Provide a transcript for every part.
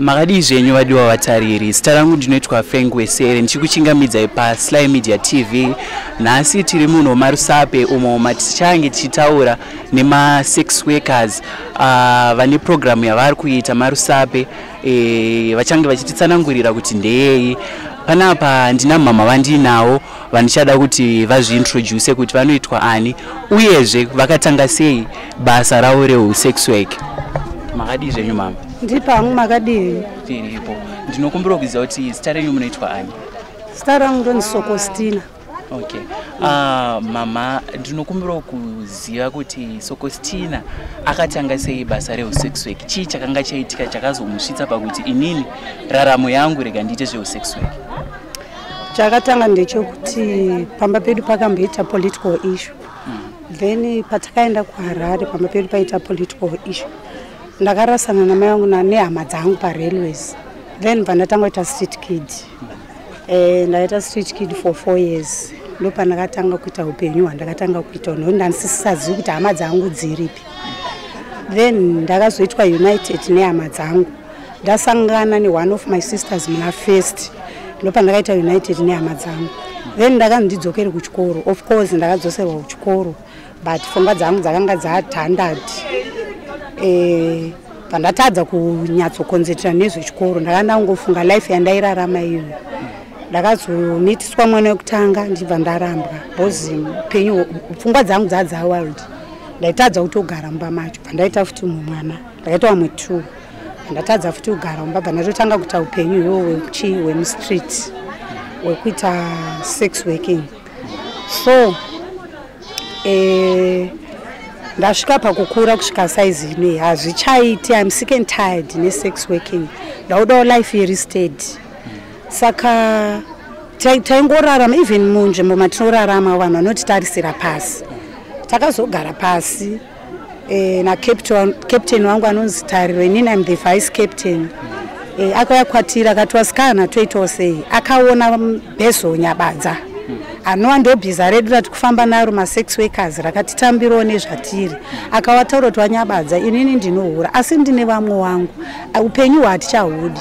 Makadii zvenyu vadiwa vatariri? Zita rangu ndinoitwa Frank Wesere, ndichikuchingamidzai paSly Media TV. Nhasi tiri muno maRusape umo matichange tichitaura nemasex workers vane programu yavari kuita maRusape. Vachange vachititsanangurira kuti ndeyei. Panapa ndina mama vandinawo vandichada kuti vazviintroduce kuti vanoitwa ani, uyezve vakatanga sei basa ravo rehusex work. Makadii zvenyu, mama? Ndipangu, makadii? Tiripo. Ndinokumbira kuziva kuti zita renyu munoitwa ani? Zita rangu ndonzi Sokostina. Okay, mama, ndinokumbira kuziva kuti Sokostina akatanga sei basa rehusex work. Chii chakanga chaitika chakazomusvitsa pakuti inini raramo yangu rega ndiite zvehusex work? Chakatanga ndechekuti pamba pedu pakamboita political issue. Then patakaenda kuHarare, pamba pedu paita political issue, ndakarasana namai vangu nehama dzangu parailways. Then bva kuita street kid. Ndaita street kid for 4 years. Ndo pandakatanga kuita upenyu hwandakatanga kuita, nokuti ndandisisazivi kuti hama dzangu dziripi. Then ndakazoitwa united nehama dzangu, ndasangana neone of my sisters muna first. Ndo pandakaita united nehama dzangu. Then ndakanzi ndidzokere kuchikoro. Of course ndakadzoserwa kuchikoro, but pfungwa dzangu dzakanga dzatandad. Pandatadza kunyatsokonzentrera nezvechikoro, ndakanga ndangofunga life yandairarama iyoyo. Ndakazomitiswa mwana wekutanga, ndichibva ndarambwa because upenyu, pfungwa dzangu dzadzawild, ndaitadza kutogara mumba macho. Bva ndaita futi mumwe mwana, ndakaita vamwe two, ndatadza futi kugara mumba. Bva ndatotanga kuita upenyu ihwohwo hwekuchi hwemustreet, hwekuita sex working. So ndasvika pakukura kusvika saizi inei, hazvichaiti. I'm sick and tired nesex working. Ndaudawo life iri steady. Saka taingorarama even munzvimbo matinorarama, vanhu vanotitarisira pasi. Takazogara pasi nacaptain wangu anonzi Tariro. Inini I'm the vice captain. Akauya kwatiri akati, "Wasikana, toitawo sei?" Akaona Bezo Nyabadza, anova ndo bhiza redu rati kufamba naro masex workers, rakatitambirawo nezvatiri. Akavataura kuti, "Wanyabadza, inini ndinohura, asi ndine vamwe wangu, upenyu hwatichahudi,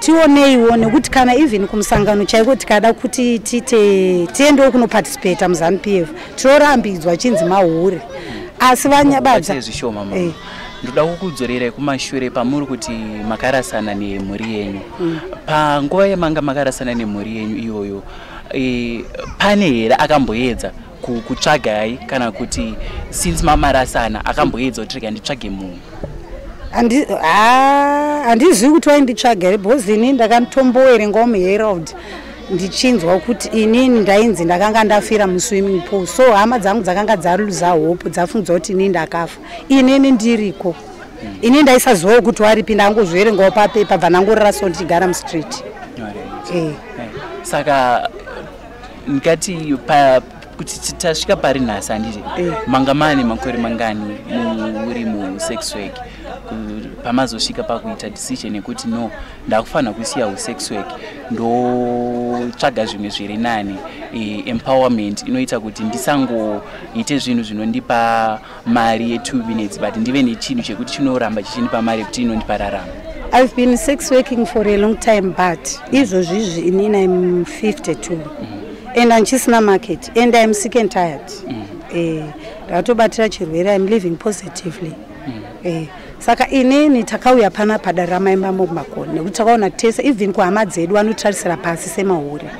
tioneiwo." Nekuti kana even kumusangano chaiko, tikada kuti tite tiendewo kunoparticipata muZANU PF, tinorambidzwa, chinzi mahure. Asi vaNyabadza Zvishoma, mama. Ndoda kukudzorerai kumashure pamuri kuti makarasana nemhuri yenyu. Panguva yemanga makarasana nemhuri yenyu iyoyo, pane here akamboedza kutsvagai, kana kuti since mamarasana akamboedza kuti rega nditsvage munhu? Handizivi kuti wainditsvaga here, because inini ndakatomboverengawo muHerald ndichinzwa kuti inini ndainzi ndakanga ndafira muswimming pool. So hama dzangu dzakanga dzaluza hope, dzafungidza kuti inini ndakafa. Inini ndiriko. Inini ndaisazivawo kuti waripi. Ndangozviverengawo papepa, bva ndangorara so ndichigara mustreet. Saka ndikati kuti tasvika pari nhasi, handiti? Manga mane makore mangani muri musex work pamazosvika pakuita decision yekuti no, ndakufanira kusiya usex work, ndotsvaga zvimwe zviri nani? Empowerment inoita kuti ndisangoite zvinhu zvinondipa mari ye2 minutes, but ndive nechinhu chekuti chinoramba chichindipa mari yekuti inondipa raramo. I've been sex working for a long time, but izvozvizvi inini I'm 52 and handichisina market and I'm sick and tired. Ndakatobatira chirwere. I'm living positively. Saka inini takauya pana padare ramaimba Makoni nekuti takaona tese, even kuhama dzedu vanotarisira pasi semahure.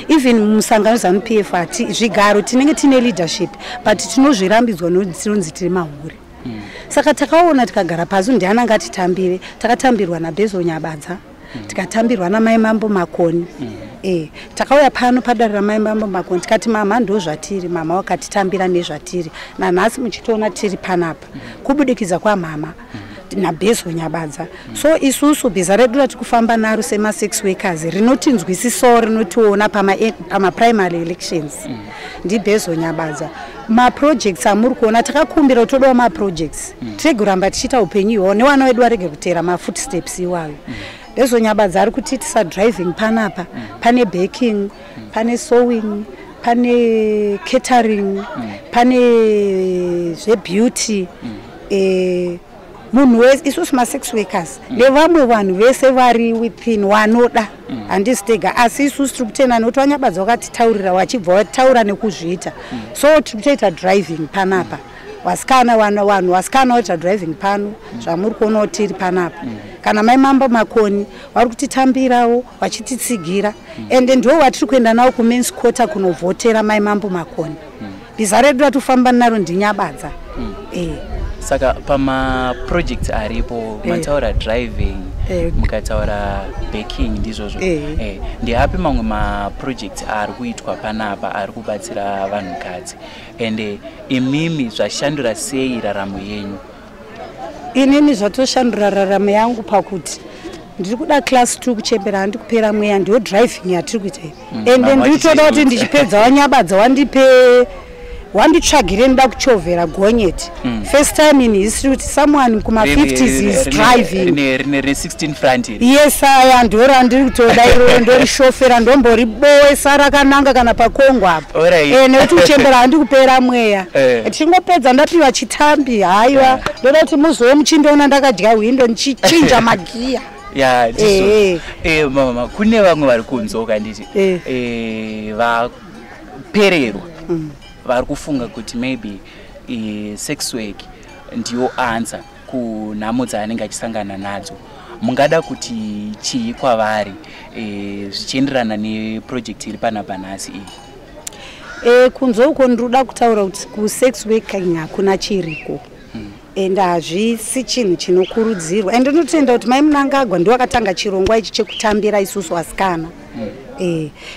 Even mumusangano ZANU PF hati zvigaro, tinenge tine leadership, but tinozvirambidzwa nokuti tinonzi tiri mahure. Saka takaona, tikagara pasi, ndiani angatitambire? Takatambirwa naBezo Nyabadza, tikatambirwa namai Mambo Makoni. Takauya pano padare ramai Mambo Makoni, tikati, "Mama, ndo zvatiri." Mama wakatitambira nezvatiri nanhasi muchitoona tiri panapa kubudikidza kwamama naBezo Nyabadza. So isusu bhiza redu rati kufamba naro semasex workers rinotinzwisisawo, rinotiona pamaprimary elections, ndiBezo Nyabadza. Maprojects amuri kuona, takakumbira kuti todawo maprojects, tirege kuramba tichiita upenyu ihwawo, nevana vedu varege kuteera mafootsteps iwayo. Bezo Nyabadza ari kutiitisa driving panapa. Pane baking, pane sewing, pane catering, pane zvebeauty. Munhu wese, isusu masex workers nevamwe vanhu vese vari within vanoda, handisi tega, asi isusu tiri kutenda nekuti vaNyabadza vakatitaurira, vachibva vataura nekuzviita. So tiri kutoita driving panapa, vasikana, vanhu vasikana vaita driving pano, zvamuri kuonawo tiri panapa. Kana Mai Mambo Makoni vari kutitambirawo vachititsigira, ende ndo vatiri kuenda navo kuMen's Quarter kunovhotera Mai Mambo Makoni. Bhiza redu ratofamba naro ndiNyabadza. Saka pamaprojects aripo, mataura driving, mukataura baking, ndizvozvo? Ndeapi mamwe maprojects ari kuitwa panapa ari kubatsira vanhukadzi, ende imimi zvashandura sei raramo yenyu? Inini zvatoshandura raramo yangu pakuti ndiri kuda class 2, kuchembera handi kupera mweya, ndiyo driving yatiri kuita iyi. Ende Mama ndiri toda kuti vachichiita. Ndichipedza, waNyabadza wandipe, wanditsvagire, ndoda kuchovhera gonyeti. First time in history kuti someone kuma-50s is driving. Rine 16 front iri. Yes, aya ndo randiri kutoda iroro, ndorishofera, ndomboribowesa rakananga kana paKongo apo. Nekuti kuchembera handi kupera mweya. Tichingopedza ndapiwa chitambi, haiwa, ndoda kuti muzove muchindoona ndakadya hwindo ndichichinja magiya. Ya, ndizvo. Mama, kune vamwe vari kunzoka, nditi vapererwa, vari kufunga kuti maybe sex work ndiyo answer kunhamo dzaanenge achisangana nadzo. Mungada kuti chii kwavari, zvichienderana neproject iri panapa nhasi iyi? Kunze uko ndinoda kutaura kuti kusex working hakuna chiriko, ende hazvisi chinhu chinokurudzirwa. Ende ndinotenda kuti Mai Munangagwa ndiwo akatanga chirongwa ichi chekutambira isusu vasikana.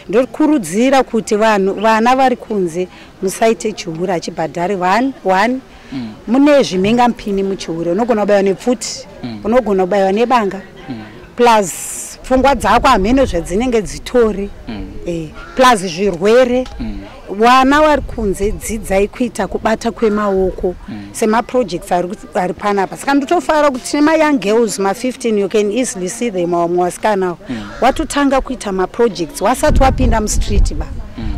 Ndokurudzira kuti vanhu, vana vari kunze, musaite chihure, hachibhadhari. One one, mune zvimhingamupini muchihure. Unogona kubayiwa nepfuti, unogona kubayiwa nebanga, plus pfungwa dzako hamene zvadzinenge dzitori, plus zvirwere. Vana vari kunze, dzidzai kuita kubata kwemaoko semaprojects ari panapa. Saka ndotofara kuti tine mayoung girls ma15, you can easily see them, vamwe vasikanawo watotanga kuita maprojects wasati wapinda mustreet ba,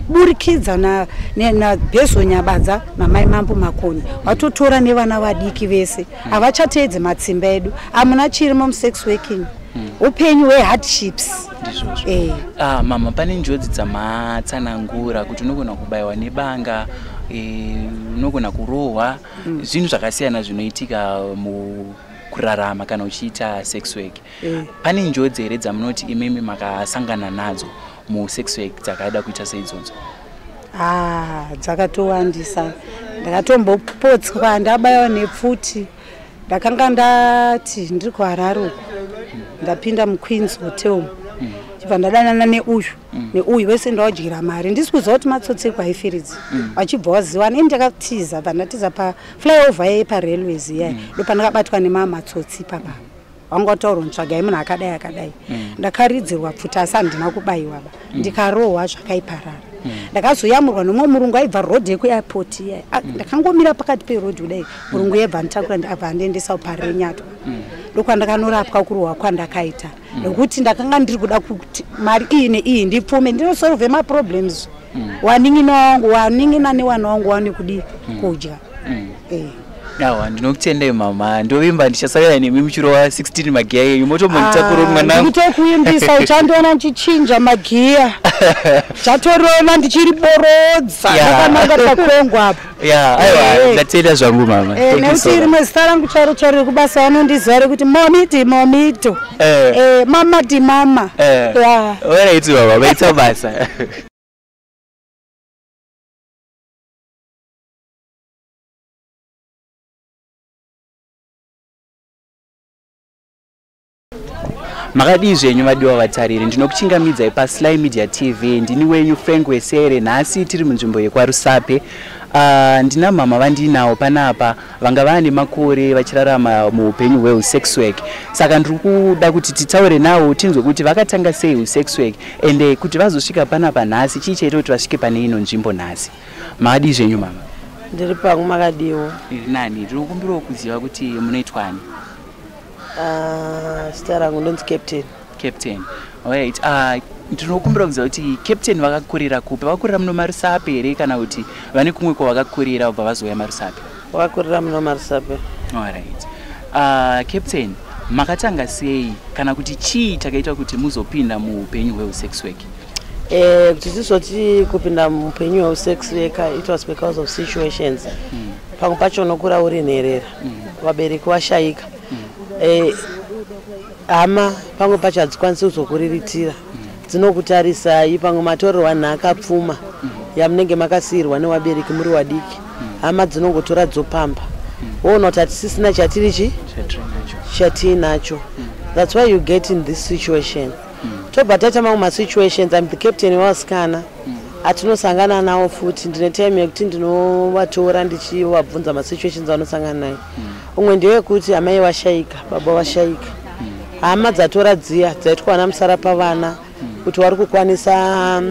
burikidza naBhezo Nyabadza naMai Mambo Makoni. Watotora nevana vadiki vese, havachateedze matsimba edu. Hamuna chirimo musex working, upenyu hwehardships. Ndizvozvo. Ah, mama, pane njodzi dzamatsanangura kuti unogona kubayiwa nebanga, unogona kurohwa, zvinhu zvakasiyana zvinoitika mukurarama kana uchiita sex work. Pane njodzi here dzamunoti imimi makasangana nadzo musex work dzakada kuita seidzodzo? Ah, dzakatowandisa. Ndakatombopotswa, ndabayiwa nepfuti. Ndakanga ndati ndiri kuHarare uku, ndapinda muQueens Hotel, chibva ndadanana neuyu neuyu, vese ndawadyira mari, ndisi kuziva kuti matsotsi ekwaIfiridzi. Vachibva waziwana, ini ndakatiza, bva ndatiza paflyover yeparailways iya, ndopandakabatwa nemamatsotsi ipapa. Vanga vataura, "Ntsvagai munhu akadai akadai." Ndakaridzirwa pfuti, asi handina kubayiwa ba, ndikarohwa zvakaiparara. Ndakazoyamurwa nomumwe murungu aibva rodhi yekuairport iya. Ndakangomira pakati perodhi kudai, murungu yebva anditakura, abva andiendesa kuParirenyatwa. Ndokwandakanorapwa kurohwa kwandakaita, nekuti ndakanga ndiri kuda kuti mari iyi neiyi ndipfume, ndinosolve maproblems, wanin'ina wangu, wanin'ina newana wangu wane kudi kudya. Awa, ndinokutendai mama. Ndovimba ndichasangana nemi muchirova 16 magiya yenyu, motombonditakura mwanangu. Ndikutokuimbisa, uchandiona ndichichinja magiya, chatoriona ndichiriborodza ndakananga paKongo apo. Ya, aiwa, ndatenda zvangu mama. Thank you so Nekuti much. Rimwe zita rangu charo charo rekubasa vanondiziva rekuti momiti momito. Mama di mama. Ya. Alright mama, maita basa. Makadii zvenyu vadiwa vatariri? Ndinokuchingamidzai paSly Media TV. Ndini wenyu Frank Wesere. Nhasi tiri munzvimbo yekwaRusape. Ndina mama vandinawo panapa, vanga vaane makore vachirarama muupenyu hweusex work. Saka ndiri kuda kuti titaure navo, tinzwe kuti vakatanga sei usex work, ende kuti vazosvika panapa nhasi, chii chaita kuti vasvike pane ino nzvimbo nhasi. Makadii zvenyu mama? Ndiri pangu, makadiwo? Iri nani. Ndinokumbirawo kuziva kuti munoitwani? Ah, zita rangu ndonzi Captain. Captain, alright. Ndinokumbira kuziva kuti Captain vakakurira kupi? Vakakurira muno maRusape here, kana kuti vane kumwe kwavakakurira vabva vazouya maRusape? Wakakurira muno maRusape. Alright. Captain, makatanga sei kana kuti chii chakaita kuti muzopinda muupenyu hweusex work? Kuti tizoti kupinda muupenyu hweusex worker, it was because of situations. Pamwe pacho unokura uri nherera, vabereki vashayika, hama pamwe pacho hadzikwanisi kuzokuriritira, dzinokutarisai. Pamwe matorerwa nhaka, pfuma yamunenge makasiyirwa nevabereki muri vadiki, hama dzinongotora dzopamba, woona kuti hatisisina chatiri chi Chatinacho. Chatiinacho. That's why you get in this situation. Tobva taita mamwe masituations. I'm the captain wevasikana atinosangana nawo futi. Ndine time yekuti ndinovatora ndichivabvunza masituations avanosangana nayo. Umwe ndewekuti amai vashayika, baba vashayika, hama dzatora dziya dzaitwa vana musara pavana kuti vari kukwanisa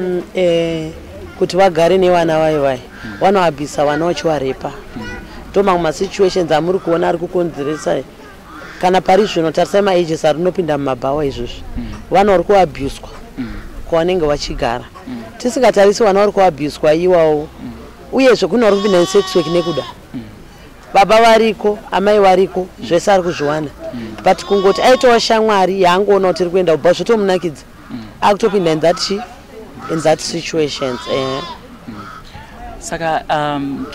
kuti vagare nevana vayo, vai vanovabvisa vana vachivarepa. Ndo mamwe masituations amuri kuona ari kukonzeresa. Kana pari zvino tarisai maages ari unopinda mumabhawa izvozvi, vana vari kuabhuswa kwavanenge vachigara. Tisingatarisi vana vari kuabhuswa iwawo, uyezve kune vari kupinda nesex work nekuda baba variko, amai variko, zvese ari kuzviwana, but kungoti aitawo shamwari yaangoona kuti iri kuenda kubva, zvotomunakidza, akutopinda in that situations, eh. Saka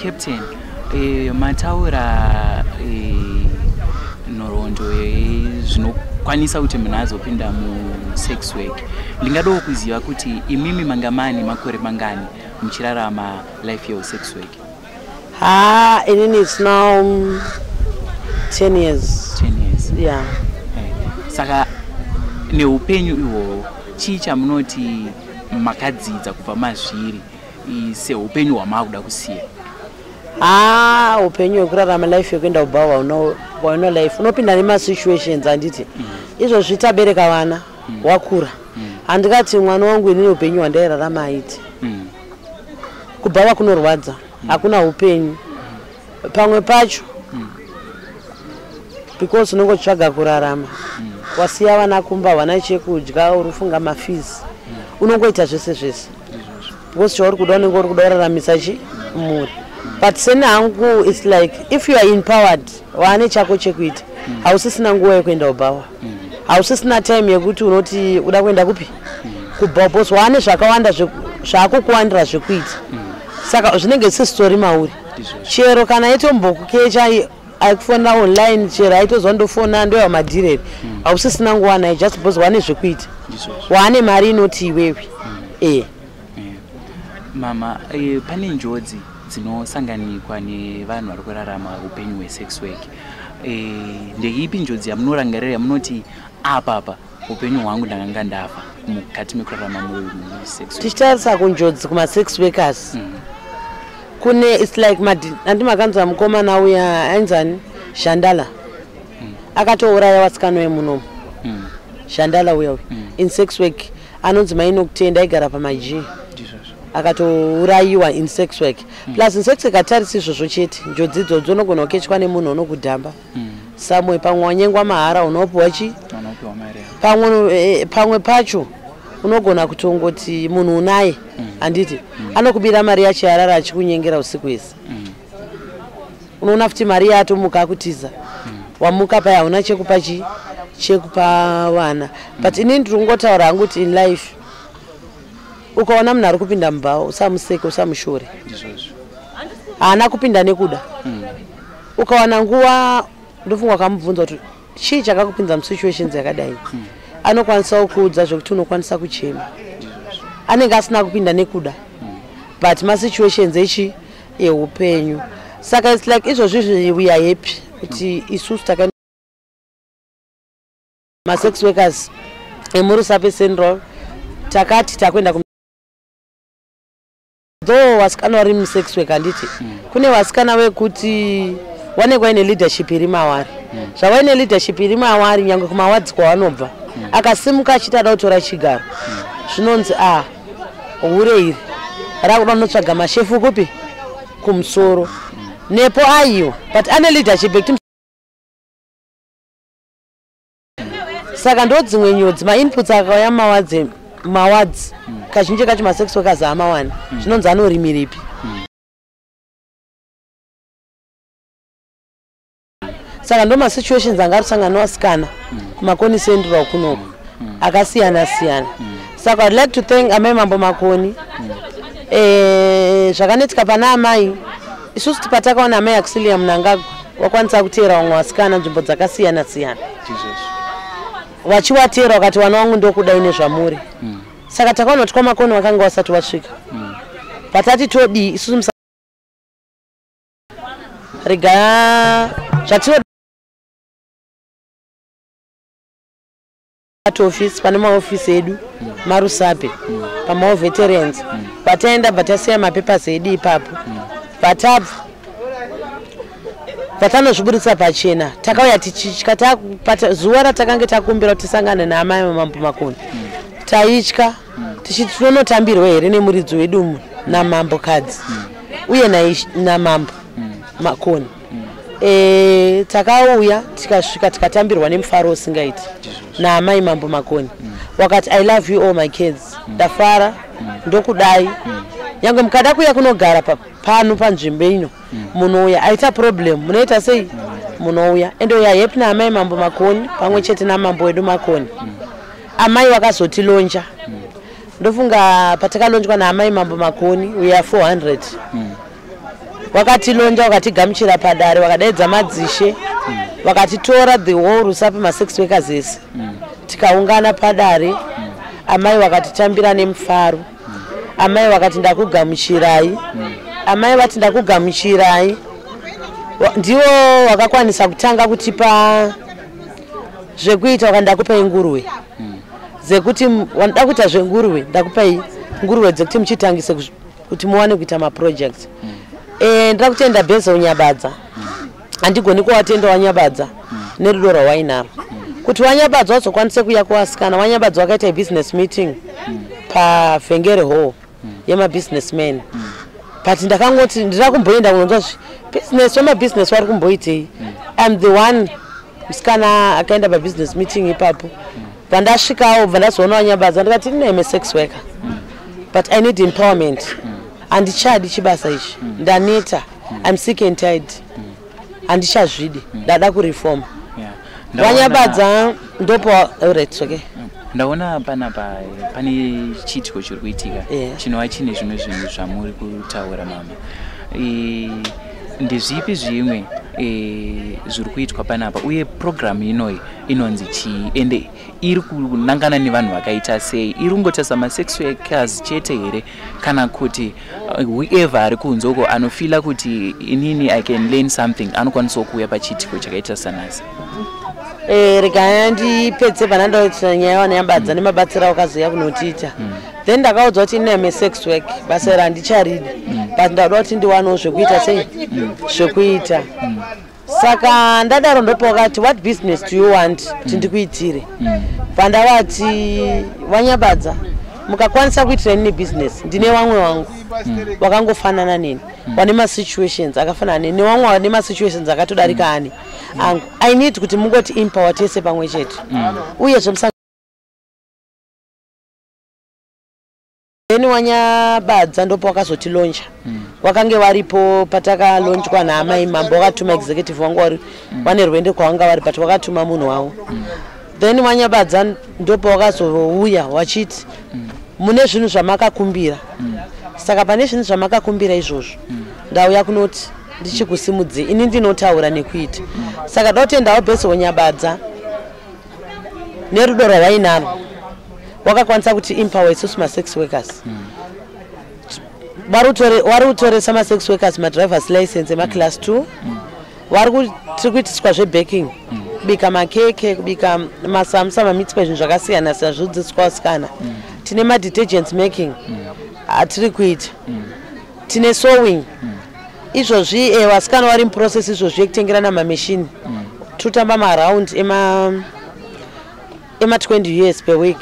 Captain, mataura nhoroondo yezvinokwanisa kuti munhu azopinda musex work. Ndingadawo kuziva kuti imimi mangamani makore mangani muchirarama life yeusex work? Ha, inini it's now 10 years. 10 years? Yeah. Saka neupenyu ihwohwo, chii chamunoti makadzidza kubva mazviri seupenyu hwamaakuda kusiya? Ha, upenyu hwekurarama life yekuenda kubhawa wauna life unopinda nemasituations, handiti? Izvozvi tabereka vana, wakura, handikati mwana wangu inini upenyu hwandairarama aiti kubhawa kunorwadza, hakuna upenyu pamwe pacho, because unongotsvaga kurarama, wasiya vana kumba, vana chekudya, uri kufunga mafees, unongoita zvese zvese because chauri kuda, unenge uri kuda kuraramisa chi mhuri. But seni hangu, it's like if you are empowered, waane chako chekuita, hausisina nguva yekuenda kubhawa, hausisina time yekuti unoti uda kuenda kupi, kubhawa, because waane zvakawanda zvaakukuwandira zvekuita, saka zvinenge zvisisitori mauri. Chero kana aitombokukecha, aikufonera online, chero aitozwa ndofona ndoya madhireri, hausisina nguva naye just because wane zvekuita, waane mari inoti iwewe e. Mama, pane njodzi dzinosanganikwa nevanhu vari kurarama upenyu hwesex work. Ndeipi njodzi yamunorangarira yamunoti apapa upenyu hwangu ndakanga ndafa mukati mekurarama musex work? Tichitarisa kunjodzi kumasex workers, kune, it's like handi makanzwa mukomana uya ainzani Shandala, akatouraya vasikana vemunomu? Shandala uya uya in sex work, anonzi Mainokutenda, aigara pamaG. Akatourayiwa in sex work. Plus in sex work hatarisi izvozvo chete, njodzi idzodzo unogona kukechwa nemunhu unokudhamba samwe, pamwe wanyengwa mahara, unopiwa chi Unopiwa mari yako. Pamwe pacho unogona kutongoti munhu unaye, handiti, anokubira mari yacho yarara achikunyengera usiku hwese. Unoona futi mari yaatomuka akutiza, wamuka paya hauna chekupa chi chekupa vana. But inini ndiri kungotaura hangu kuti in life ukaona munhu ari kupinda mubhawa, usamuseke, usamushore. Haana kupinda nekuda. Ukawana nguva, ndofunga wakamubvunza kuti chii chakakupinza musituations yakadai, anokwanisawo kuudza zvekuti unokwanisa kuchema. Anenge asina kupinda nekuda, but masituations echi eupenyu. Saka it's like izvozvo izvi, we are happy kuti isusu taka masex workers emuRusape Central takati takuenda ku though vasikana vari musex work, handiti, kune vasikana vekuti vanenge vaine leadership iri mavari, zvavaine leadership iri mavari, nyange kumawards kwavanobva, akasimuka achiti ada kutora chigaro, zvinonzi a hure iri rakuda kunotsvaga mashefu kupi, kumusoro, nepo aiwa, but ane leadership yekuti. Saka ndo dzimwe njodzi. Mainputs akauya mumawards, mawards kazhinji kacho masex workers haamawani, zvinonzi anorimiripi. Saka ndo masituations anga ari nevasikana kuMakoni Central kunoku akasiyana siyana. Saka I'd like to thank amai Mambo Makoni. Zvakanoitika pana amai, isusu patakaona amai Auxilia Mnangagwa wakwanisa kuteera vamwe vasikana nzvimbo dzakasiyana siyana, vachivateera, vakati, "Vana vangu, ndokudai nezvamuri." Saka takaona kuti kwaMakoni vakanga vasati vasvika. Patati todii isusu? Rega zvatinoda ofisi, pane maofisi edu maRusape pamao veterans. Pataenda, bva tasiya mapepasi edu ipapo. Patabva, patanozvibudisa pachena, takauya tichitya. Zuva ratakange takumbira kuti tisangane naamai Mambo Makoni, taitya tichiti tinonotambirwa here nemuridzi wedu namambokadzi uye namambo Makoni. Takauya, tikasvika, tikatambirwa nemufaro usingaiti naamai Mambo Makoni. Wakati, "I love you all, my kids. Ndafara, ndokudai. Nyange mukada kuuya kunogara pano panzvimbo ino, munouya. Aita problem, munoita sei? Munouya." Ende uya happy naamai Mambo Makoni pamwe chete namambo wedu Makoni. Amai vakazotilauncha. Ndofunga patakalaunchwa naamai Mambo Makoni, we are 400. Wakatilauncha, wakatigamuchira padare, wakadaidza madzishe, vakatitora the whole Rusape, masex workers ese, tikaungana padare. Amai vakatitambira nemufaro. Amai vakati, "Ndakugamuchirai." Amai vati, "Ndakugamuchirai." Ndivo vakakwanisa kutanga kutipa zvekuita. Vakati, "Ndakupai nguruve dzekuti wanoda kuita zvenguruve. Ndakupai nguruve dzekuti muchitangise kuti muwane kuita maprojects." Ndira kutenda Bezel Nyabadza. Handigoni kuwatenda waNyabadza nerudo rwawainaro kuti waNyabadza wazokwanise kuuya kuvasikana. WaNyabadza wakaita business meeting paVhengere Hall yemabusinessmen, but ndakangoti ndira kumboenda kunonzwa business wemabusiness vari kumboitei. I'm the one musikana akaenda pabusiness meeting ipapo. Pandasvikawo, bva ndazoona waNyabadza, ndikati, "Ndineme sex worker, but I need empowerment. Handichadi chibasa ichi, ndaneta. I'm sick and tired, handichazvidi, ndada kureforma." WaNyabadza ndopo. Alright, okay. Ndaona panapa pane chiitiko chiri kuitika chinova chine zvimwe zvinhu zvamuri kutaura, mama. Ndezvipi zvimwe zviri kuitwa panapa, uye purogiramu inoyi inonzi chii, ende iri kunangana nevanhu vakaita sei? Iri kungotarisa masex workers chete here, kana kuti whoever ari kunze uko anofeela kuti inini I can learn something anokwanisawo kuuya pachiitiko chakaita sanasi? Rega ndipedze pana ndaitira nyaya yaWanyabadza nemabatsiro akazoya kunotiita. Then ndakaudzwa kuti iname sex work, basa iri handicharidi, but ndauda kuti ndiwanewo zvekuita sei, zvekuita. Saka ndadaro, ndopa wakati, "What business do you want kuti ndikuitire?" Pandavati, "Wanyabadza, mukakwanisa kuitira inini business, ndine vamwe vangu wakangofanana neni, wane masituations akafanana neni, nevamwe vane masituations akatodarika ani angu. I need kuti mungoti empower tese pamwe chete." Uyezve then Wanyabadza ndopo wakazotilauncha. Wakange varipo patakalaunchwa naamai mambo. Wakatuma executive wangu wari vane rwende kwavanga vari, but wakatuma munhu wavo. Then Wanyabadza ndopo wakazouya wachiti, "Mune zvinhu zvamakakumbira. Saka pane zvinhu zvamakakumbira izvozvo, ndauya kunoti ndichikusimudzei. Ini ndinotaura nekuita." Saka dotendawo Bhesi Wanyabadza nerudo rwavainarwo, wakakwanisa kuti empower isusu masex workers. Vari kutoresa masex workers madrivers license emaclass 2. Tiri kuitiswa zvebaking, kubika makeke, kubika masamusa, mamitswa, zvinhu zvakasiyana siyana zvinodzidziswa vasikana. Tine madetergents making atiri kuita, tine sewing izvozvi. Vasikana vari muprocess izvozvi yekutengerana mamachine. Totamba maround ema20 US per week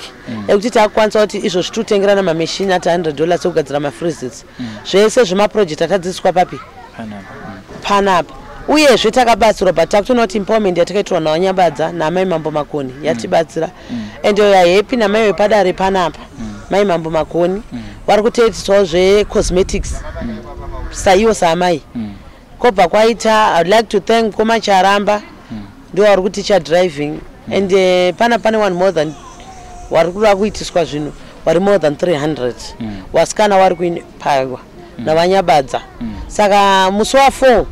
ekuti takukwanisa kuti izvozvi tikutengerana mamachine ati $100 ekugadzira mafreezits. Zvese zvemaproject atadzidziswa papi? Panapa. Panapa. Uyezve takabatsirwa, but takutoona kuti empowerment yatakaitirwa naWanyabadza naamai Mambo Makoni yatibatsira. And we are happy namai vepadare panapa, mai Mambo Makoni, vari kutoitisawo zvecosmetics saiwo saamai. Kwobva kwaita, I would like to thank Komacharamba. Ndo vari kuticha driving. And pana pane one more than vari kuda kuitiswa zvinhu, vari more than 300 vasikana vari kuempowerwa naVaNyabadza. Saka musi wa4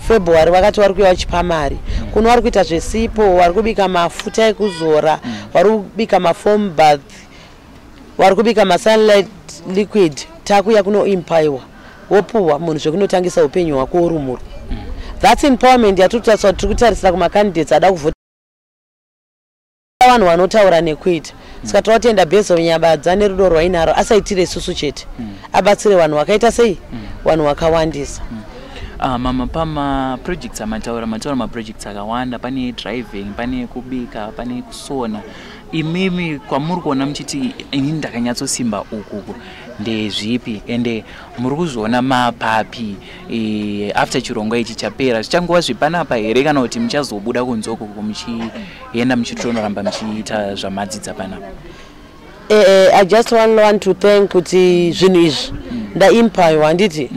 February vakati vari kuuya vachipa mari kuno vari kuita zvesipo, vari kubika mafuta ekuzora, vari kubika mafoam bath, vari kubika masunlight liquid. Takuya kunoempowerwa, wopuhwa munhu zvekunotangisa upenyu hwako worumurwa. That's empowerment yatiri kutarisa kuti tiri kutarisira kumacandidates ada kuvhota, vanhu vanotaura nekuita. Saka tinotenda Bezel Nyabadza nerudo rwainaro. Asaitire isusu chete, abatsire vanhu vakaita sei, vanhu vakawandisa. Mama, pamaprojects amataura, mataura maprojects akawanda, pane driving, pane kubika, pane kusona. Imimi kwamuri kuona muchiti inini ndakanyatsosimba ukuku ndezvipi? Ende muri kuzviona mapapi after chirongwa ichi chapera? Zvichangova zvepanapa here, kana kuti muchazobuda kunze ukuku muchienda muchitonoramba muchiita zvamadzidza panapa? I just want to thank kuti zvinhu izvi ndaempowerwa, handiti?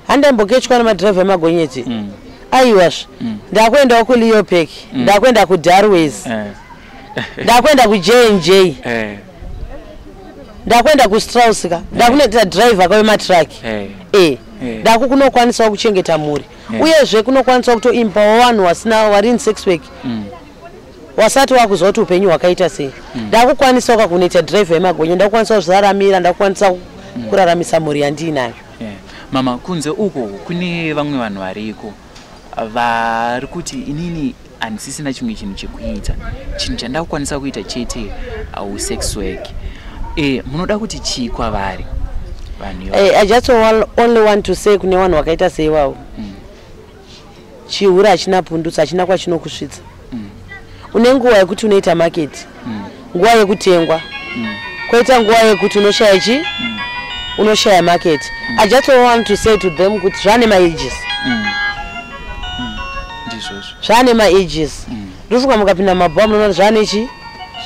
Handaimbokechwa nemadhiraivha emagonyeti. Aiwazve, ndakuendawo kuLeopec, ndakuenda kuDarways, ndakuenda kuJnj, ndakuenda kuStrauss ka, ndakunoita dhiraivha kawematraki. E, ndaku kunokwanisawo kuchengeta mhuri. Uyezve kunokwanisawo kutoempowerwa vanhu vasina, vari in sex work, wasati wakuziva kuti upenyu hwakaita sei. Ndakukwanisawo kakunoita dhiraivha yemagonye, ndakukwanisa kuzviraramira, ndakukwanisa kuraramisa mhuri yandiinayo. Yeah. Mama, kunze uko kune vamwe vanhu variko vari kuti inini handisisina chimwe chinhu chekuita, chinhu chandakukwanisa kuita chete au sex work. Munoda kuti chii kwavari vanhu ivavo? I just only want to say kune vanhu vakaita seivavo, chihure hachina pundutso, hachina kwachinokusvitsa. Une nguva yekuti unoita market, nguva yekutengwa, kwoita nguva yekuti unoshaya chi unoshaya market. I just want to say to them kuti zvane maages. Ndizvozvo. Zvane maages. Ndofunga mukapinda mabhawa munoona zvane chi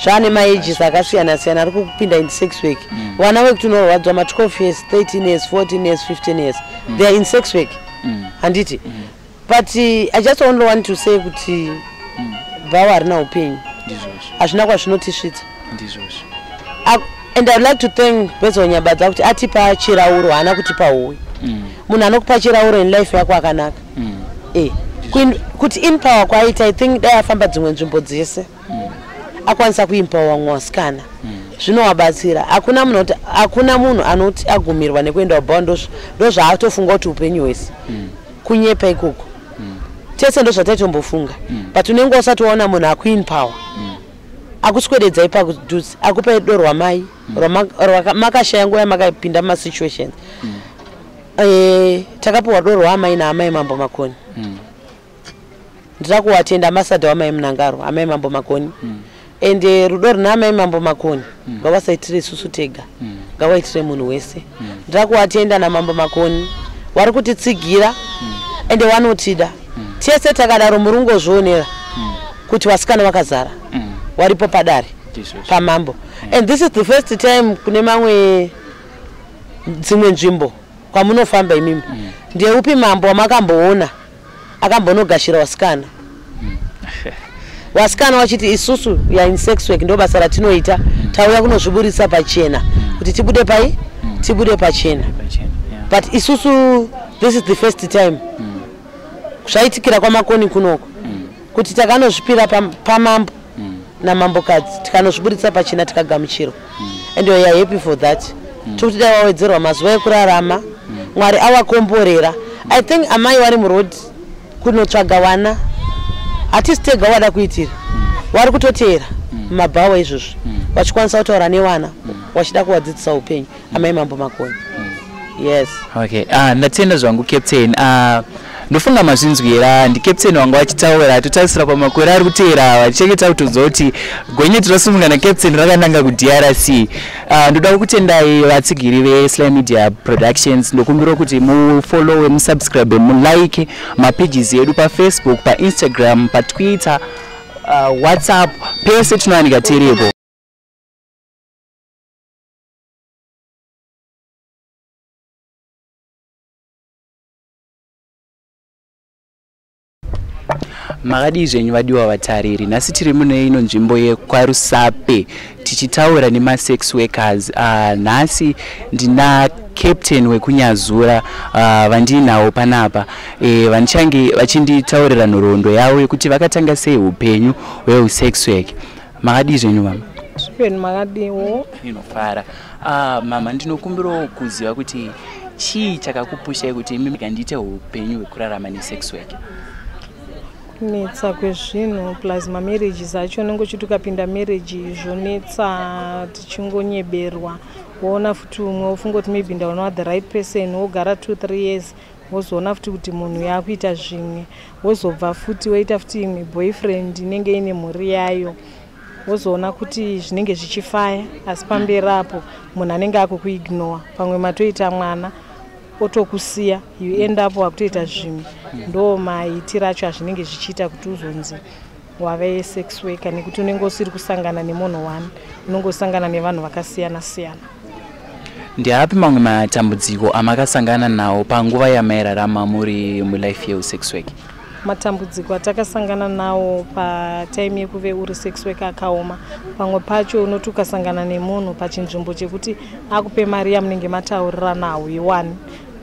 zvane maages akasiyana siyana ari kupinda in sex work. Vana vekuti unorwadzwa ma12 years, 13 years, 14 years, 15 years, they are in sex work, handiti? But I just only want to say kuti bhawa harina upenyu. Ndizvozvo. Hazvina kwazvinotisvitsa. Ndizvozvo. And I would like to thank Bezel Nyabadza kuti atipa chirauro, haana kutipa huwe. Munhu anokupa chirauro in life yako akanaka. E, kuti empower kwaita, I think dai afamba dzimwe nzvimbo dzese, akwanisa kuempower vamwe vasikana, zvinovabatsira. Hakuna munhu anoti agumirwa nekuenda kubhawa ndozvaatofunga kuti upenyu hwese. Kunyepa ikoko. Tese ndozvataitombofunga, but unenge usati waona munhu akuempower, akuswededzai pakudhuze, akupai rudo rwamai makashaya nguva yamakapinda mumasituations. Takapiwa rudo rwaamai naamai Mambo Makoni. Ndira kuvatenda ambassador wamai Munangaro, amai Mambo Makoni. Ende rudo runa amai Mambo Makoni ngavasaitire isusu tega, ngavaitire munhu wese. Ndira kuvatenda naMambo Makoni, vari kutitsigira ende vanotida tese takadaro. Muri kungozvionera kuti vasikana vakazara waripo padare Ndizvozvo. pamambo. And this is the first time kune mamwe dzimwe nzvimbo kwamunofamba imimi. Ndeupi mambo wamakamboona akambonogashira vasikana, vasikana vachiti isusu ya in sex work, ndo basa ratinoita, tauya kunozviburisa pachena kuti tibude pai, tibude pachena? Pachena, yeah. But isusu, this is the first time zvaitikira kwaMakoni kunoko kuti takanozvipira pamambo namambokadzi, tikanozviburitsa pachena, tikagamuchirwa, and we are happy for that. Tokuti dai wawedzerwa mazuva ekurarama, Mwari awakomborera. I think amai vari muroad kunotsvaga vana, hatisi tega wada kuitira, vari kutoteera mumabhawa izvozvo, vachikwanisa kutaura nevana, vachida kuvadzidzisa upenyu. Amai Mambo Makoni, yes. Okay, ndatenda zvangu, captain. Ndofunga mazvinzwira, ndicaptain wanga vachitaura. Totarisira pamakore ari kuteera vachichengeta kutonzwa kuti gonyeti rasimuka nacaptain rakananga kuDRC. Ndoda kukutendai vatsigiri veSly Media Productions. Ndokumbira kuti mufollowe, musubscribe, mulike mapages edu paFacebook, paInstagram, paTwitter, WhatsApp, pese tinowanika tiripo. Makadii zvenyu vadiwa vatariri? Nhasi tiri mune ino nzvimbo yekwaRusape tichitaura nemasex workers. Nhasi ndina captain wekuNyazura vandiinawo panapa vanichange vachinditaurira nhoroondo yavo yekuti vakatanga sei upenyu hweusex work. Makadii zvenyu, mama? Zvipenyu, makadiwo? Inofara. Mama, ndinokumbirawo kuziva kuti chii chakakupushai kuti imi ndiite upenyu hwekurarama nesex work? Kunetsa kwezvinhu, plus mamarriages acho. Unenge uchiti ukapinda marriage zvonetsa, tichingonyeberwa. Woona futi umwe, wofunga kuti maybe ndaona the right person, wogara 2 3 years, wozoona futi kuti munhu yaakuita zvimwe, wozobva futi woita futi imwe boyfriend inenge ine mhuri yayo, wozoona kuti zvinenge zvichifaya, asi pamberi apo munhu anenge akukuignora. Pamwe matoita mwana, otokusiya, you end up wakutoita zvimwe. Ndo maitiro acho azvinenge zvichiita kuti uzonzi wave sex worker, nekuti unenge usiri kusangana nemunhu one, unenge usangana nevanhu vakasiyana siyana. Ndeapi mamwe matambudziko amakasangana nawo panguva yamairarama muri mulife yeusex work? Matambudziko atakasangana nawo patime yekuve uri sex worker akaoma. Pamwe pacho unoti ukasangana nemunhu pachinzvimbo chekuti akupe mari yamunenge mataurirana, hauiwani.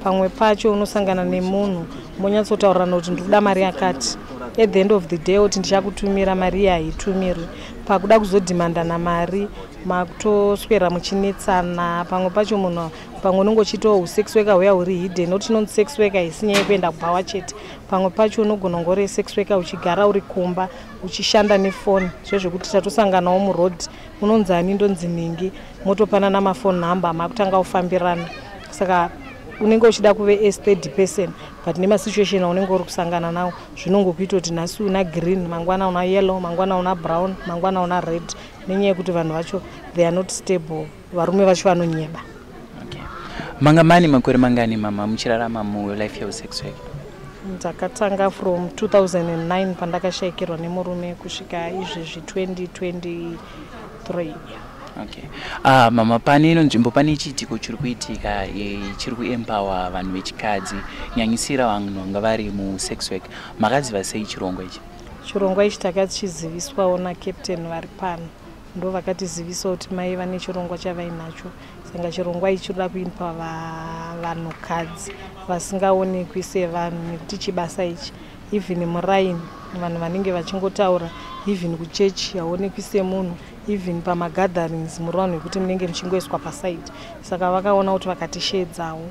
Pamwe pacho unosangana nemunhu, monyatsotaurirana kuti ndikuda mari yakati, at the end of the day oti ndichakutumira mari iyi, haitumirwi. Pakuda kuzodhimandana mari, makutoswera muchinetsana. Pamwe pacho munhu, pamwe unenge uchiitawo usex worker huya huri hidden, nokuti chinonzi sex worker haisi nyaya yekuenda kubhawa chete. Pamwe pacho unogona kunge uri sex worker uchigara uri kumba, uchishanda nefoni, zvezvekuti tatosanganawo muroad, unonzi ani, ndonzi ningi, motopanana mafoni number, makutanga kufambirana. Saka unenge uchida kuve a steady person, but nemasituation aunenge uri kusangana nawo zvinongokuita kuti nhasi una green, mangwana una yellow, mangwana una brown, mangwana una red, nenyaya yekuti vanhu vacho they are not stable. Varume vacho vanonyeba. Okay. Manga mani makore mangani, mama, muchirarama mulife yeusex work? Ndakatanga from 2009 pandakashayikirwa nemurume kusvika izvezvi 2023. Okay. Mama, pane ino nzvimbo pane chiitiko chiri kuitika chiri kuempower vanhu vechikadzi, nyanyisira vanhu vanga vari musex work. Makaziva sei chirongwa ichi? Chirongwa ichi takachiziviswawo nacaptain vari pano. Ndo vakatizivisawo kuti mai vane chirongwa chavainacho. Saka chirongwa ichi chinoda kuempower vanhukadzi vasingaonekwi sevanhu, nekuti chibasa ichi, even muraini vanhu vanenge vachingotaura, even kuchechi haonekwi semunhu, even pamagatherings muri vanhu vekuti munenge muchingoiswa paside. Saka vakaona kuti vakatishedzawo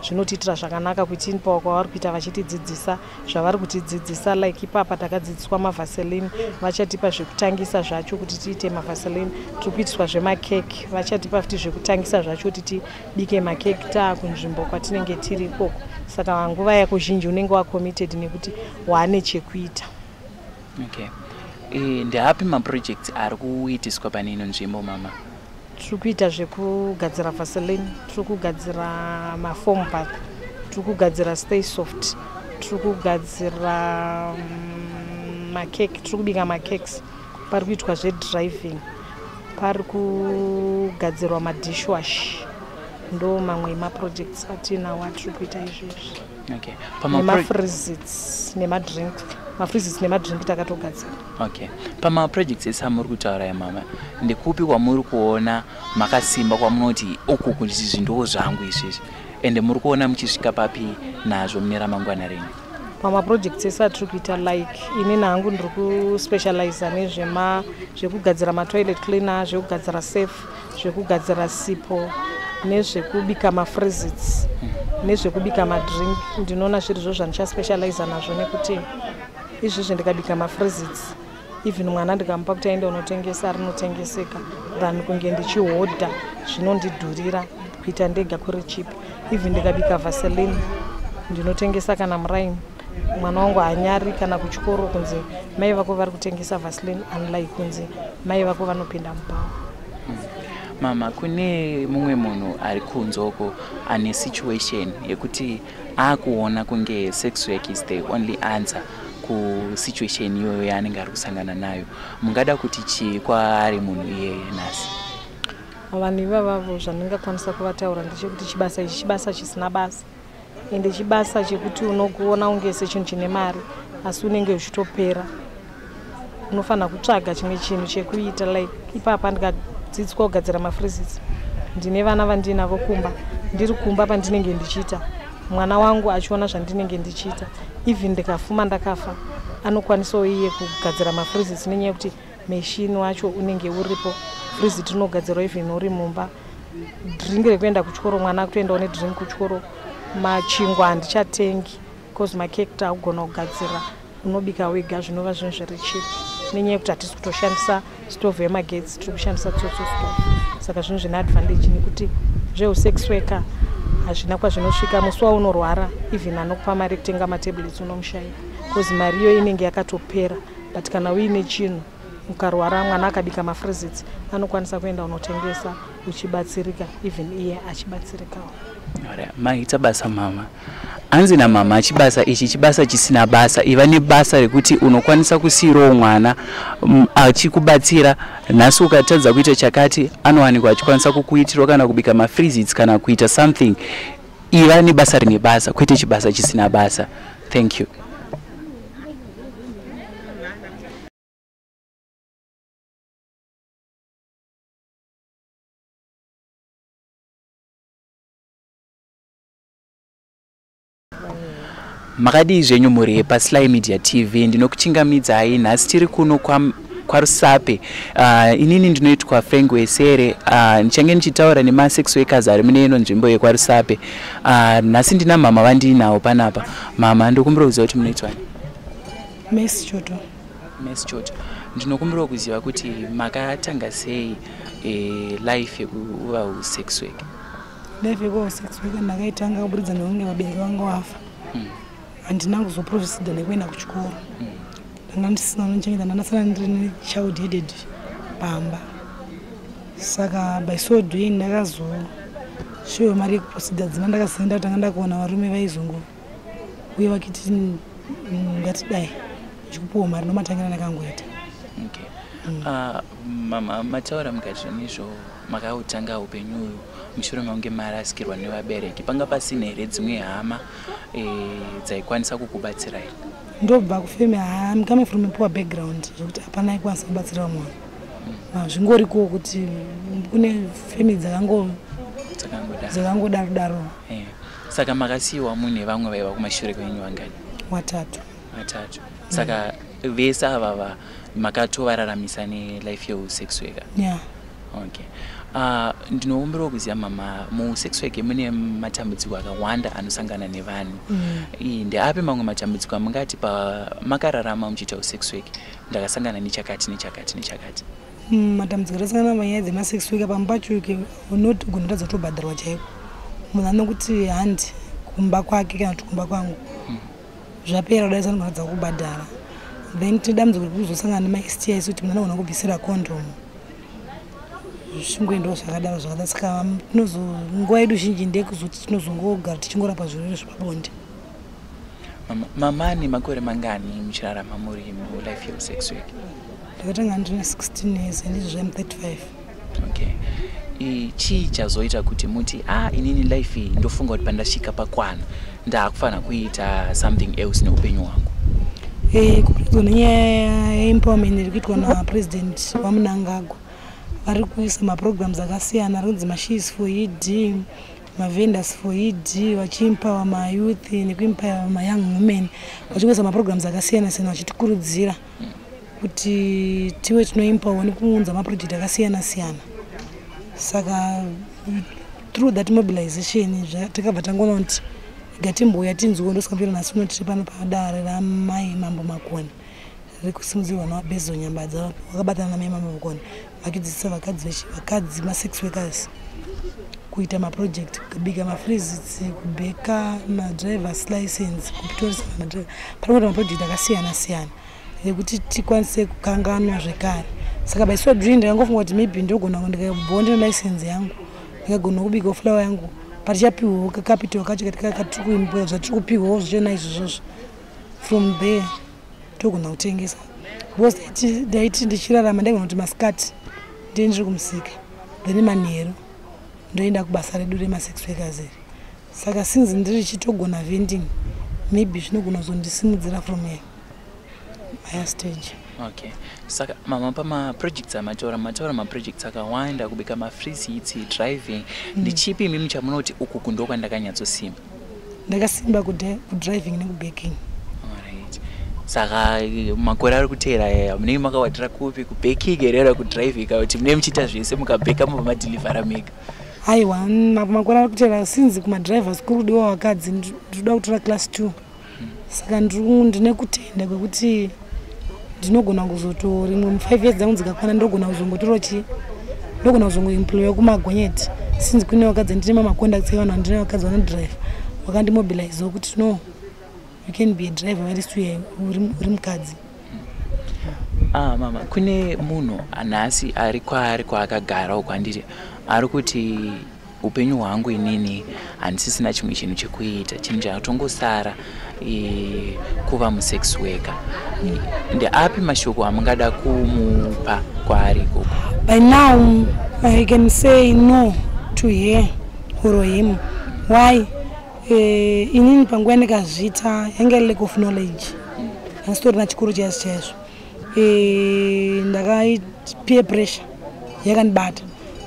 zvinotiitira zvakanaka kuitipawo kwavari kuita, vachitidzidzisa zvavari kutidzidzisa. Like ipapa takadzidziswa mavaseline, vachatipa zvekutangisa zvacho kuti tiite mavaseline. Tiri kuitiswa zvemakeke, vachatipa futi zvekutangisa zvacho kuti tibike makeke taakunzvimbo kwatinenge tiri ikoko. Saka nguva yako zhinji unenge wacommitted nekuti waane chekuita. Okay. Ndeapi maprojects ari kuitiswa pane ino nzvimbo, mama? Tiri kuita zvekugadzira vaseline, tiri kugadzira mafoam bath, tiri kugadzira Stay Soft, tiri kugadzira makeke, tiri kubika macakes. Pari kuitwa zvedriving, pari kugadzirwa madishwash. Ndo mamwe emaprojects atinawo atiri kuita izvezvi. Okay. Nemafreezits nemadrink, mafreezits nemadrink takatogadzira. Okay, pamaprojects ese amuri kutaura ya, mama, ndekupi kwamuri kuona makasimba, kwamunoti uku kuti izvi ndo zvangu izvizvi, ende muri kuona muchisvika papi nazvo mune ramangwana renyu? Pamaprojects ese atiri kuita, like inini hangu ndiri kuspecializa nezvema zvekugadzira matoilet cleaner, zvekugadzira safe, zvekugadzira sipo, nezvekubika mafreezits, nezvekubika madrink. Ndinoona zviri zvo zvandichaspecializa nazvo, nekuti izvizvi ndikabika mafreezits, even mwana ndikamupa kuti aende unotengesa, rinotengeseka than kunge ndichihodha, zvinondidhurira. Kuita ndega kuri cheap. Even ndikabika vaseline, ndinotengesa kana muraini, mwana wangu haanyari kana kuchikoro kunzi mai vako vari kutengesa vaseline, unlike kunzi mai vako vanopinda mubhawa. Mama, kune mumwe munhu ari kunze uko ane situation yekuti akuona kunge sex work is the only answer kusituation iyoyo yaanenge ari kusangana nayo, mungada kuti chii kwaari munhu iyeye nhasi? Vanhu ivavavo, zvandingakwanisa kuvataura ndechekuti chibasa ichi chibasa chisina basa, ende chibasa chekuti unokuona unge sechinhu chine mari. Asi unenge uchitopera. Unofanira kutsvaga chimwe chinhu chekuita. Like ipapa ndikadzidziswa kugadzira mafreezits, ndine vana vandinavo kumba, ndiri kumba pandinenge ndichiita, mwana wangu achiona zvandinenge ndichiita. Even ndikafuma ndakafa, anokwanisawo iye kugadzira mafreezits nenyaya yekuti machine wacho unenge uripo. Freezit rinogadzirwa even uri mumba. Drink rekuenda kuchikoro, mwana akutoendawo nedrink kuchikoro. Machingwa handichatengi because makeke taakugona kugadzira, unobika wega, zvinova zvinhu zviri cheap nenyaya yekuti hatisi kutoshandisa stovhu yemagetsi, tiri kushandisa tsotso stove. Saka zvinhu zvine advantage nekuti zveusex worker hazvina kwazvinosvika. Musi waunorwara, even anokupa mari yekutenga matablets unomushayira because mari iyo inenge yakatopera. But kana uine chinhu, ukarwara, mwana akabika mafreezits, anokwanisa kuenda unotengesa, uchibatsirika, even iye achibatsirikawo. Maita basa, mama. Hanzi namama, chibasa ichi chibasa chisina basa. Iva nebasa rekuti unokwanisa kusiyirawo mwana achikubatsira. Nhasi ukatadza kuita chakati, anowanikwa achikwanisa kukuitirwa, kana kubika mafreezits kana kuita something. Iva nebasa rine basa, kwete chibasa chisina basa. Thank you. Makadii zvenyu mhuri yepaSly Media TV? Ndinokuchingamidzai. Nhasi tiri kuno kwaRusape. Inini ndinoitwa Frank Wesere. Ndichange ndichitaura nemasex workers ari mune ino nzvimbo yekwaRusape. Nhasi ndina mama vandiinawo panapa. Mama, ndokumbira kuziva kuti munoitwani? Mes Choto. Mes Choto, ndinokumbira kuziva kuti makatanga sei life yekuva usex worker? Life yekuva usex worker ndakaitanga kuburidza nekunge vabereki vangu vafa. Handina kuzoproceeda nekuenda kuchikoro. Ndanga ndisina unochengeta, ndandasara ndiri nechild headed pamba. Saka by so doing ndakazoshowa mari yekuproceeda. Dzima ndakazoenda kutanga ndakuona varume vaizongo uye vakiti ngatidai ndichikupiwa mari, ndomatangira ndakangoita. Okay. Mama, mataura mukati nezvo makautanga upenyu uyu mushure mekunge marasikirwa nevabereki. Panga pasina here dzimwe hama dzaikwanisa kukubatsirai? Ndobva kufamily, I'm coming from a poor background, zvekuti hapana aikwanisa kubatsira vamwe vanhu. Zvingoriko kuti kune family dzakangodaro. Dzakangodaro daro. Saka makasiyiwa mune vamwe vaiva kumashure kwenyu vangani? Watatu. Vatatu. Saka vese ava makatovararamisa nelife yeusex worker? Yeah. Okay. Ndinokumbirawo kuziva, mama, musex work mune matambudziko akawanda anosangana nevanhu. Ndeapi mamwe matambudziko amungati pamakararama muchiita usex work, ndakasangana nechakati nechakati nechakati? Matambudziko atasangana panyaya dzemasex worker, pamwe pacho unogona kutadza kutobhadharwa chaiko. Munhu anokuti handi kumba kwake kana kuti kumba kwangu, zvapera kudai, sanogona kutadza kubhadhara. Then tine dambudziko rekuzosangana nemaSTIs, kuti munhu anogona kubvisira condom, zvichingoendawo zvakadaro zvakadaro. Saka tinozo nguva yedu zhinji ndeyekuzoti tinozongogara tichingorapa zvirwere zvepabonde. Mama, nemakore mangani muchirarama muri mulife yeusex work? Ndakatanga ndine 16 years and izvozvo I'm 35. Okay. Chii chazoita kuti muti, ah, inini life iyi ndofunga kuti pandasvika pakwana, ndaakufanira kuita something else neupenyu hwangu? Kuburikidza nenyaya yeempowerment iri kuitwa naPresident vaMnangagwa, vari kuisa maprograms akasiyana ari kunzi maShe's for ED, mavendors for ED, vachiempower mayouth nekuempower mayoung women, vachingoisa maprograms akasiyana siyana, vachitikurudzira kuti tive tinoempower nekuunza maproject akasiyana siyana. Saka through that mobilization takabva tangoona kuti ngatimbouya tinzwewo. Ndosaka nhasi uno tiri pano padare ramai Mambo Makoni riri kusimudzirwa naVaBezo Nyambadza vakabatana namai Mambo Makoni, vachidzidzisa vakadzi masex workers kuita maproject, kubika mafreezits, kubheka, madrivers license, kutorisa madriver. Pari kuita maproject akasiyana siyana ekuti tikwanise kukanganwa zvekare. Saka by so doing ndakangofunga kuti maybe ndogona ndikabvawo ndine license yangu, ndikagona kubikawo flour yangu, patichapiwawo kacapital kacho zvatiri kupiwawo zvichona izvozvozvo, from there togona kutengesa. Because ndaiti ndichirarama ndaigona kuti masikati ndiye ndiri kumusika, then manheru ndoenda kubasa redu remasex workers iri. Saka since ndiri chitogona vending, maybe zvinogona kuzondisimudzira from here. higher stage. Okay, saka mama, pamaprojects amataura, mataura maprojects akawanda, kubika mafreezits, driving, ndichipi imimi chamunoti uku kundo kwandakanyatsosimba? Ndakasimba kudriving nekubaking. Alright. Saka makore ari kuteera aya munenge makawatira kupi, kubaking here kana kudriving, kana kuti munenge muchiita zvese, mukabheka mubva madhilivhara mega? Aiwa, makore ari kuteera, since kumadrivers kuri kudiwa vakadzi, ndinoda kutora class 2, saka ndine kutenda kwekuti ndinogona kuzoto rimwe mu5 years dzangu dzikakwana, ndinogona kuzongotora chi, ndogona kuzongoemploya kumagonyeti, since kune vakadzi. Ndine mamacontacts evanhu vandine, vakadzi vanodrive, vakandimobilizewo kuti no, you can be a driver whilst uri mukadzi. Ah, mama, kune munhu nhasi ari kwaari kwaakagara uko, handiti, ari kuti upenyu hwangu inini handisisina chimwe chinhu chekuita, chinhu chatongosara kuva musex worker. Ndeapi mashoko amungada kumupa kwaari ikoko? By now I can say no to her or him. Why? Inini panguva yandikazviita yange lack of knowledge, handisitorina chikoro chaizvo chaizvo. Ndaka peer pressure yakandibata,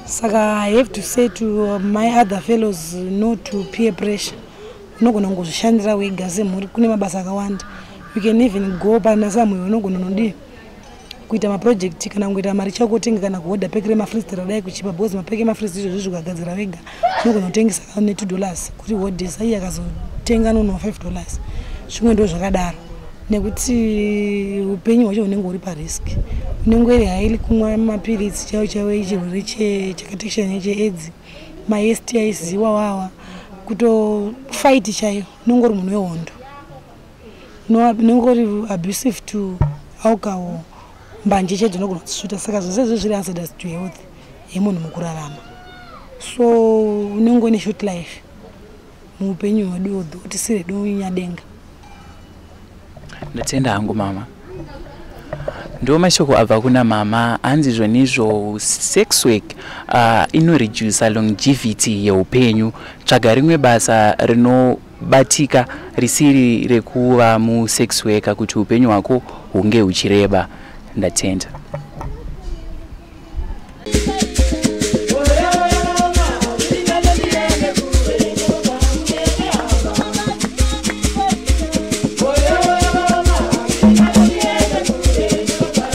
saka I have to say to my other fellows, no to peer pressure. Unogona kungozvishandira wega semhuri, kune mabasa akawanda. You can even go pana samwe, unogona nodii kuita maproject kana kungoita mari chako, utenga kana kuhodha peki remafreezits radai kuchipa, because mapeki emafreezits izvozvi zvikagadzira wega unogona kutengesa ne$2 kuti hodhesa, iye akazotenga nono $5. Zvimwe ndo zvakadaro, nekuti upenyu hwacho hunenge huri parisk, unenge uri highly kumwa mapiritsi chaiwo chaiwo, chirwere chakatekeshera cheAIDS, maSTIs iwawawa, kutofight chaiyo, unenge uri munhu wehondo, unenge uri abusive to alcohol, mbanje chaidzo unogona kudzisvuta. Saka zvose izvo zviri hazardous to health yemunhu mukurarama, so unenge une short life muupenyu hwedu, although tisiri hedu nyadenga. Ndatenda hangu, mama. Ndo mashoko abva kuna mama. Hanzi zvonizvo sex work inoredusa longevity yeupenyu. Tsvaga rimwe basa rinobatika risiri rekuva musex worker kuti upenyu hwako hunge huchireba. Ndatenda.